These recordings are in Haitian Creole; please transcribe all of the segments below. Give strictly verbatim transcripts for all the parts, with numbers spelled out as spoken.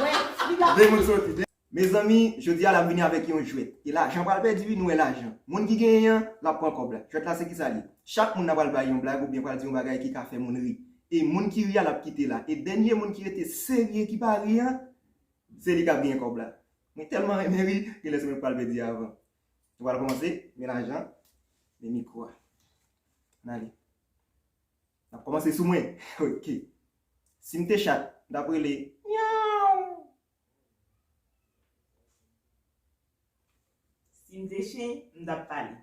Wè, li la. De moun soti. De- Mezanmi, jodi a l ap vini avèk yon jwèt. E lajan pral pèdi wi, nou wè lajan. Moun ki genyen an, l ap pran kòb la. Jwèt la se kisa l ye? Chak moun nan pral bay yon blag oubyen pral di yon bagay ki ka fè moun ri. E moun ki ri a, l ap kite la. E dènye moun ki rete serye, ki pa ri an, se li k ap genyen kòb la. Mwen tèlman renmen ri, genlè se mwen k pral pèdi avan. Nou pral kòmanse, men lajan, men mikwo a. Ann ale. N ap kòmanse sou mwen. Ok. Si m te chat, m t ap rele, myaw. Si m te chen, m t ap pale.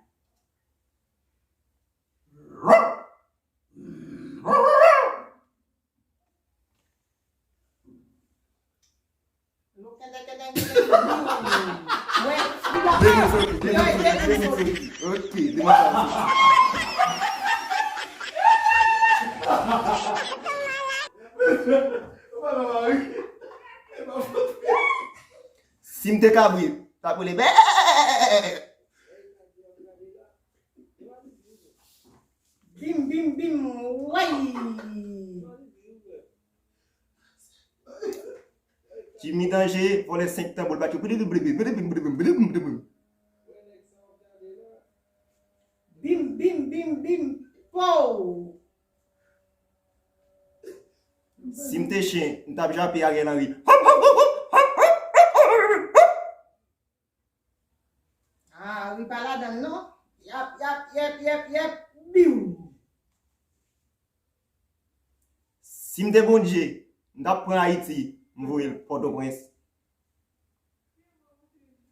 Wè, li la. De moun soti, de moun soti, de moun soti. Ok, de moun soti. Si m te kabrit, m t ap rele bè. Bim, bim, bim, way! Jimmy Danje, vòlè senk tanbou, l bat yo. Bim, bim, bim, bim, pow! Si m te chen, m t ap jape Ariel Henry. Ah, ri pa ladan l non. Yap, yap, yèp, yèp, yèp, biw. Si m te Bondye, m t ap pran Ayiti, m voye l Pòtoprens.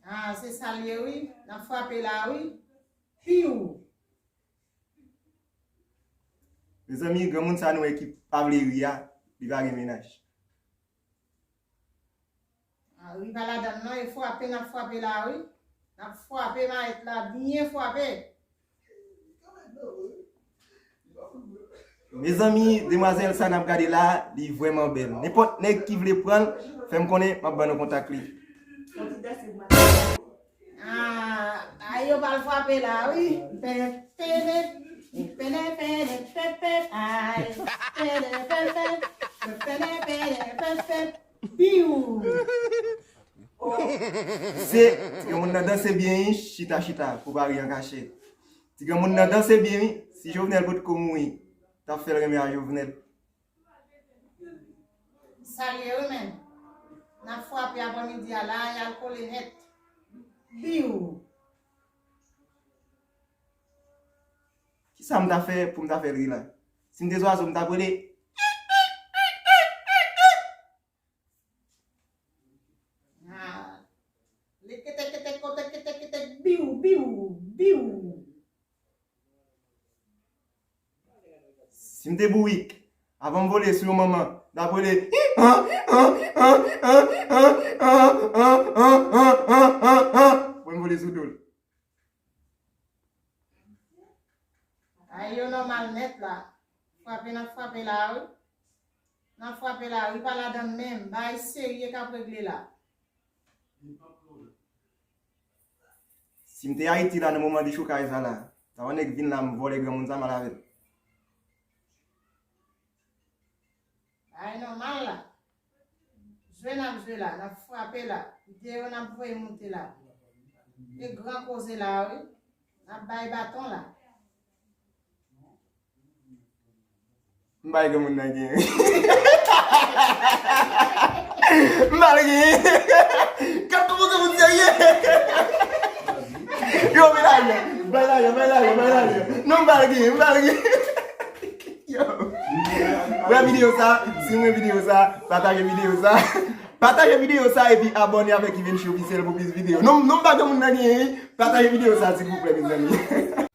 Ah, se sa l ye wi. N ap frape la wi. Piw. Mezanmi, granmoun sa nou wè ki pa vle ri a, li pa gen mennaj. Ah, ri pa ladan l non, e frape n ap frape la wi. N ap frape mayèt la, byen frape. Mezanmi, demwazèl sa n ap gade la, li vrèman bèl. Nenpòt nèg ki vle pran l, fè m konnen, m ap ban nou kontak li. Ah, ay, yo pral frape la wi. Pè, pè, pè, pè, pè, pè, pè, pè, ay. Pè, pè, pè, pè, pè, pè, pè, pè, pè. Piw! Se, ti granmoun nan danse byen wi, chita chita, pou pa ri an kachèt. Ti granmoun nan danse byen wi, si Jovenel potko mouri, t ap fè l renmen a Jovenel. Sa l ye wi menm. N ap frape aprèmidi a la, y al kole nèt. Biw! Kisa m ta fè pou m ta fè l ri la? Si m te zwazo, m t ap rele. Ah. Lekete, kete, kote, kete, kete, biw, biw, biw. Si m te bourik, avan m vole sou yon manman, m t ap rele, pou m vole sou do l. Ay, yo nòmal nèt la. Frape n ap frape la wi. N ap frape la, ri pa ladan l menm. Bagay serye k ap regle la. Si m te Ayiti la nan moman dechokay sa la, sa yon nèg vin la, m vòlè granmoun sa, m al avè l. Bagay nòmal la. Jwe n ap jwe la, n ap frape la. Videyo n ap voye moute la. E gran koze la wi. N ap bay baton la. M bay granmoun nan gen. M bay gen. Gad kòman se moun serye. Yo, bay lajan, bay lajan, bay lajan, bay lajan. Non, m bay gen, m bay gen. Yo. Wè videyo sa, si w renmen videyo sa, pataje videyo sa. Pataje videyo sa epi abòne avèk Even Show Officiel pou plis videyo. Non, non, m pa gen moun nan gen, pataje videyo sa, silvouplè, mezanmi.